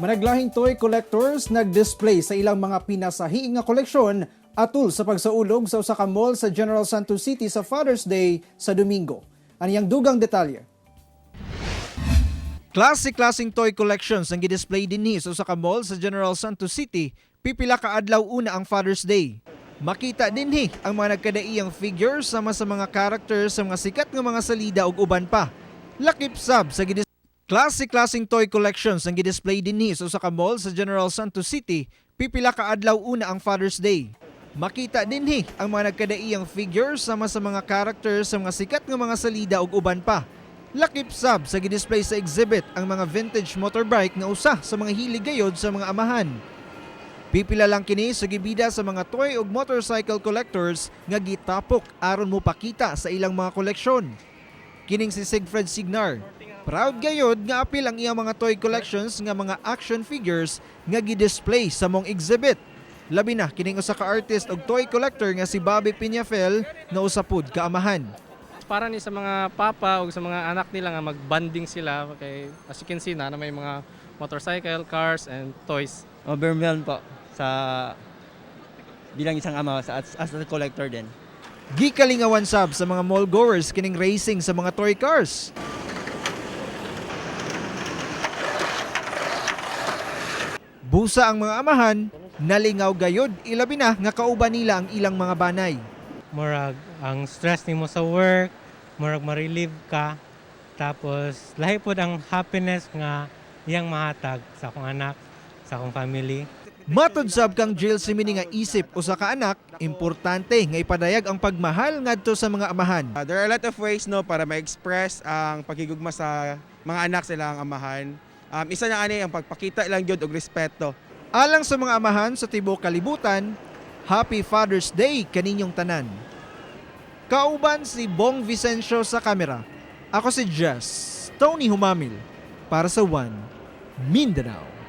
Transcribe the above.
Managlahing toy collectors nag-display sa ilang mga pinasahiing nga koleksyon atul sa pagsaulog sa usa ka mall sa General Santos City sa Father's Day sa Domingo. Aniyang dugang detalye. Klase-klaseng toy collections ang gidisplay dinhi sa usa ka mall sa General Santos City pipila ka adlaw una ang Father's Day. Makita dinhi ang mga nagkadaiyang figures sama sa mga characters sa mga sikat nga mga salida ug uban pa. Lakip sab sa gidis Klase-klaseng toy collections ang gidisplay dinhi sa usa ka mall sa General Santos City pipila ka adlaw una ang Father's Day. Makita dinhi ang mga nagkadaiyang figures sama sa mga characters sa mga sikat nga mga salida ug uban pa. Lakip sab sa gidisplay sa exhibit ang mga vintage motorbike nga usa sa mga hilig gayod sa mga amahan. Pipila lang kini sa gibida sa mga toy ug motorcycle collectors nga gitapok aron mo pakita sa ilang mga koleksyon. Kining si Sigfred Signar. Proud gayod nga apil ang iyang mga toy collections nga mga action figures nga gidisplay sa mong exhibit. Labi na kining usa ka artist ug toy collector nga si Bobby Piñafel nga usa pud ka amahan. Para ni sa mga papa o sa mga anak nila nga mag-bonding sila kay, as you can see na may mga motorcycle, cars and toys. Overwhelmed po sa bilang isang ama sa as a collector din. Gikalingawan sab sa mga mall goers kining racing sa mga toy cars. Busa ang mga amahan, nalingaw gayod ilabi na nga kauban nila ang ilang mga banay. Murag ang stress nimo sa work, murag ma-relieve ka. Tapos lahi pod ang happiness nga iyang mahatag sa akong anak, sa akong family. Matod sab kang Jill Simini nga isip usa ka anak, importante nga ipadayag ang pagmahal ngadto sa mga amahan. There are a lot of ways, no, para ma-express ang paghigugma sa mga anak sa ilang amahan. Isa na ani ang pagpakita lang gyud og respeto. Alang sa mga amahan sa tibuok kalibutan, Happy Father's Day kaninyong tanan. Kauban si Bong Vicencio sa kamera. Ako si Jess Tony Humamil para sa One Mindanao.